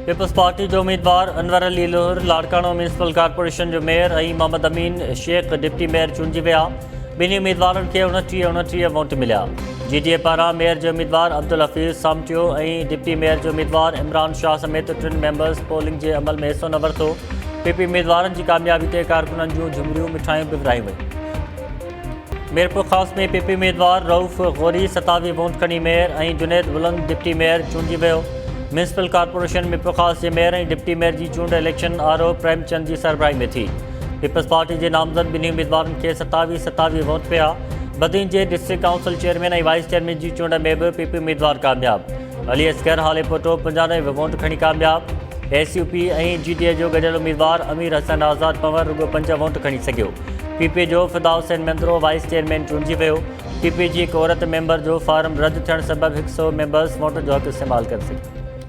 Peoples party جو اميدوار انور علي لوهر Larkana municipal corporation جو mayor ۽ Muhammad Amin Shaikh deputy mayor چونڊجي ويا. ٻنهي اميدوارن کي 29 29 ووٽ مليا. جي ڊي اي پاران ميئر جي اميدوار عبدالحفيظ سامٽيو ۽ ڊپٽي ميئر جي اميدوار عمران شاهه سميت ٽن ميمبرز پولنگ جي عمل ۾ حصو نه ورتو. پي پي اميدوارن جي ڪاميابي تي ڪارڪنن جون جهمريون مٺايون به ورهايون ويون. ميرپورخاص ۾ پي پي اميدوار رئوف غوري 27 ووٽ کڻي ميئر ۽ جنيد بلند ڊپٽي ميئر چونڊجي ويو. ميونسپل ڪارپوريشن ميرپورخاص جي ميئر ۽ ڊپٽي ميئر جي چونڊ اليڪشن آر او پريم چند جي سربراهي ۾ ٿي. پيپلز پارٽي جي نامزد ٻنهي اميدوارن کي 27 27 ووٽ پيا. بدين جي district council chairman ۽ vice chairman جي چونڊ ۾ به پي پي اميدوار ڪامياب. علي اصغر هاليپوٽو 95 ووٽ کڻي ڪامياب. S U P ۽ G D A جو گڏيل اميدوار امير حسن آزاد پنور رڳو پنج ووٽ کڻي سگهيو. پي پي جو فدا حسين ميندرو وائيس چيئرمين چونڊجي ويو. پي پي جي هڪ عورت ميمبر جو فارم رد ٿيڻ سبب هڪ سئو ميمبرز ووٽ جو حق استعمال ڪري سگهيا.